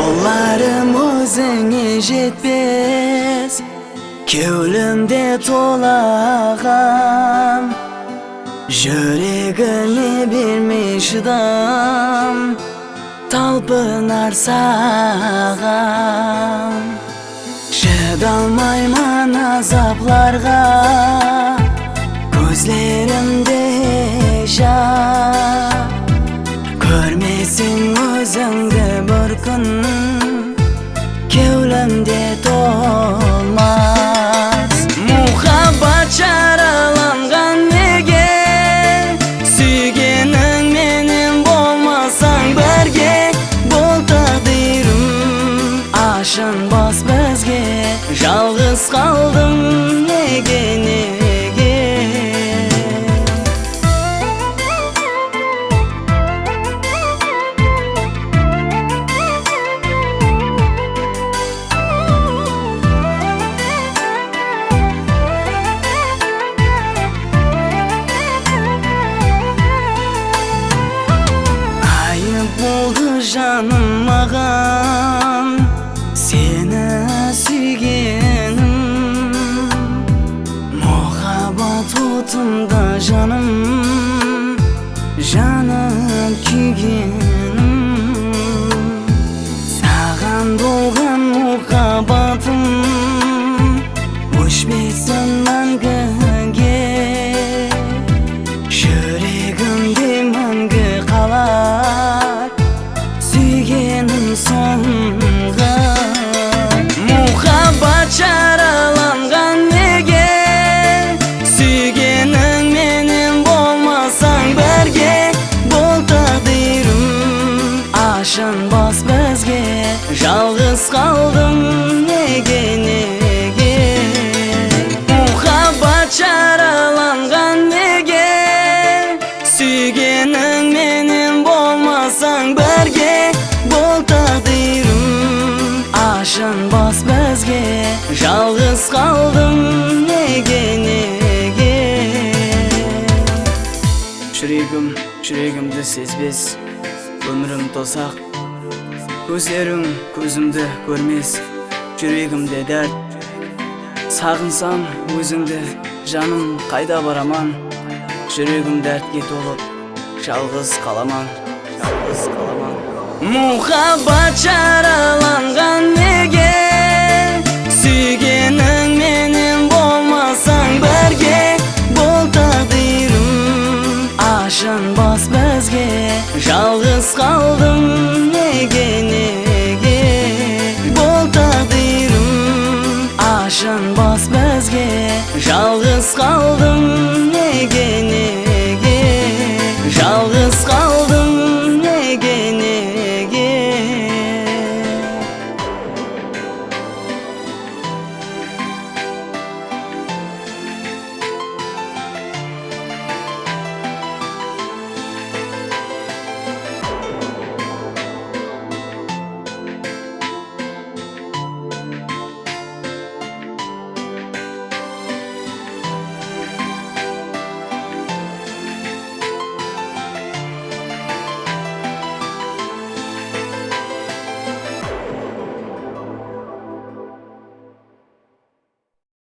Қолларым өзіңе жетпес, кеулімде толаған, жүрегіме бермей шыдам, талпынар саған. Шыдалмаймын азапларға, көзлерімде жас. Көрмесең өзіңді бір күн, кеулімде толмас. Мухаббат жараланған неге, сүйгенің менен болмасаң бірге, бұл тағдырым ашынбас бізге. Жалғыз қалдым неге, неге? Айып болды жаным маған, сені сүйгенім. Махаббат отында жаным, жаным күйгенім. Саған болған махаббатым өшпесін мәңгіге. Жүрегімде мәңгі қалар сүйгенім соңғы. Махаббат жараланған неге, сүйгенің менен болмасаң бірге, бұл тағдырым ашынбас бізге. Жалғыз қалдым неге, неге? Махаббат жараланған неге, сүйгенің менен болмасаң бірге, бұл тағдырым ашынбас бізге. Жалғыз қалдым неге, неге? Жүрегім, жүрегімді сезбес, өмірім тозақ. Көздерің көзімді көрмес, жүрегімде дәрт. Сағынсам өзіңді, жаным қайда бараман? Жүрегім дәртке толып, жалғыз қаламан, жалғыз қаламан. Махаббат жараланған неге, сүйгенің менен болмасаң бірге, бұл тағдырым ашынбас бізге. Жалғыз қалдым неге, неге? Бұл тағдырым ашынбас бізге. Жалғыз қалдым.